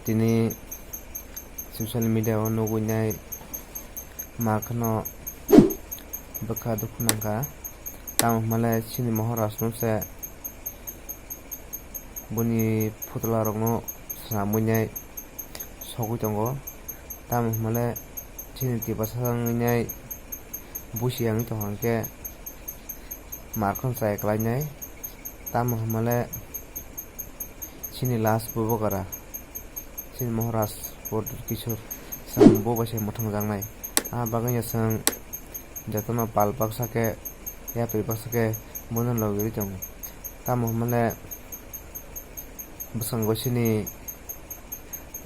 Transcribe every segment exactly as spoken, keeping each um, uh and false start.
Tini social media o nugwi nai ma kheno bwkha dukhu nangkha. Tamo hwnmale chini Mohoraj no se buni phutla rokno swnamwi nai sogwi tongo. Tamo hwnmale chini Tiprasa wngwi nai busi wngwi tongkha hwnkhe ma kheno chaya kwlainai. Tamo hwnmale chini last bubugara, chini Mohoraj Pradyut Kishore, chwng bo bai se mwthangjaknai. A bagwino chwng jotono pal baksa khe, yapri baksa khe bono logi rwi tongo. Tamo hwnmale bwskango chini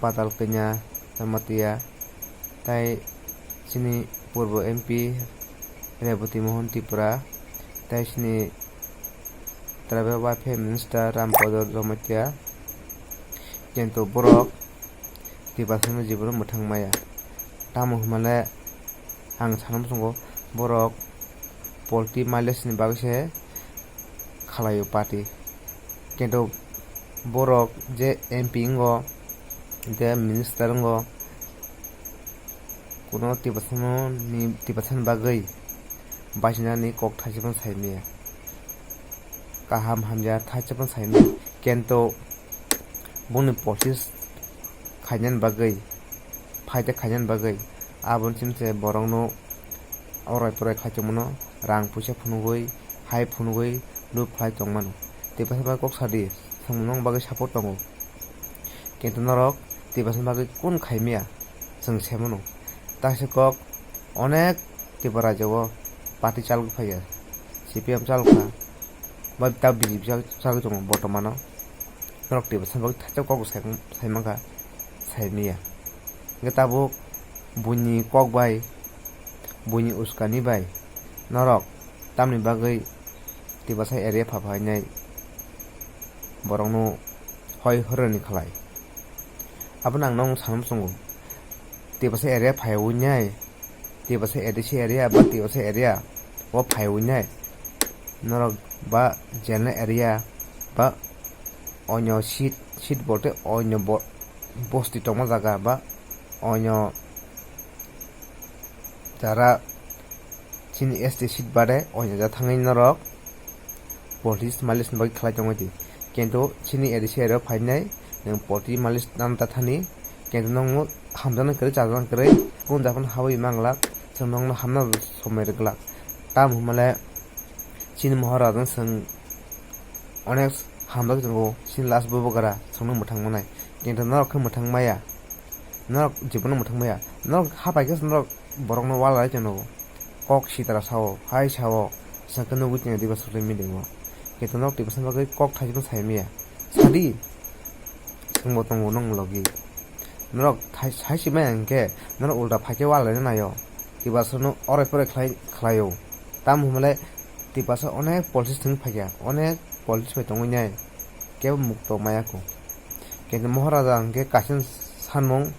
Patal Kanya Jamatia, tai chini purbo M P Rebati Mohan Tripura, tai chini Tribal Welfare Minister Rampada Jamatia, kintu borok Tiprasano jibono mwthang maya. Tamo hwnmale ang sana muchungo borok polti mileage ni bagwi se khalaio party. Kintu borok je M P wngo, je minister wngo, kuno Tiprasano ni, Tiprasani bagwi bachinani kok thaisa phano sai maya. Kaham hamya thaisa phano sai maya. Kintu boni policy khainani bagwi, phaida khainani bagwi, aboni simi se borokno orai porai khai tongmano, rang puisa phunugwi, hai phunugwi, lub khlai tongmano. Tiprasa bai kok sadi, chwng nokni bagwi support tongo. Kintu norok Tiprasa bagwi kun khaimya, chwng semano. Taisa kok onek Tripura rajyo o party chalgwi phaiya, C P M chalgwi kha, bai ta B J P chal-, chalgwi tongo bortomano. Norok Tiprasa bagwi thaisa kok sai, sai mankha, sai maya. Hwnkhe tabuk buini kok bai, buini uskani bai norok tamni bagwi Tiprasa area pha phainai borokno hoi horoni khlai. Abono ang nokno sana muchungo. Tiprasa area phaiwi nai, Tiprasa A D C area ba Tiprasa area o phaiwi nai. Norok ba general area ba onyo seat, seat bolte onyo bo-, bosti tongma jaga ba onyo jara chini S T seat bade onyo ja thangwi norok police mileage ni bagwi khlai tongwi di. Kintu chini A D C area o phainai nwng police mileage nang ta thani, kintu nokno hamjaknai kwrwi chajaknai kwrwi kung japhano habwi manglak, chwng nokno hamna somoi rwglak. Tamo hwnmale chini Mohoraj no chwng onek hamjak tongo, chini last bubugara chwngno mwthang manai. Kintu norok khe mwthang maya, norok jibono mwthang maya, norok hapai khe norok borokno wala lai tongo. Kok sitra sao, hai sao, chwng khe nugwi tongya diba social media o. Kintu norok Tiprasa bagwi kok thaisano sai maya. Sadi, chwngbo tongo nokni logi. Norok thai-, sai si maya hwnkhe, norok ulta phaikhe wala laina naio. Tiprasano orai porai khlai, khlaio. Tamo hwnmale Tiprasa onek policy thwng phaikha, onek policy bai tongwi nai. Kebo mukto maya kho. Kintu Moharaja hwnkhe kaisa sanmung,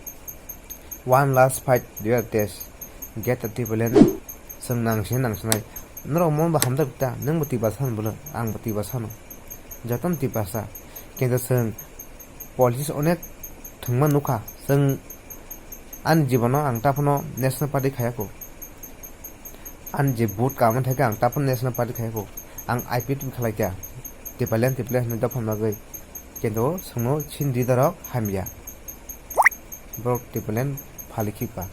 one last fight, real test. Get the Tipraland, chwng nangsi nangsinai. Norok mo ba hamjak ta, nwng bo Tiprasa ni bwlwng, ang bo Tiprasa no. Jotono Tiprasa. Kintu chwng politics onek thwngma nukha. Chwng ani jibono ang taphano National Party khayakho. Ani je vote kama thangkhe ang taphano National Party khayakho. Ang I P F T khlaikha. Tipraland, Tipraland hwnwi dophani bagwi. Kintu chwngno chini leader rok hamya. Borok Tipraland phali khipa.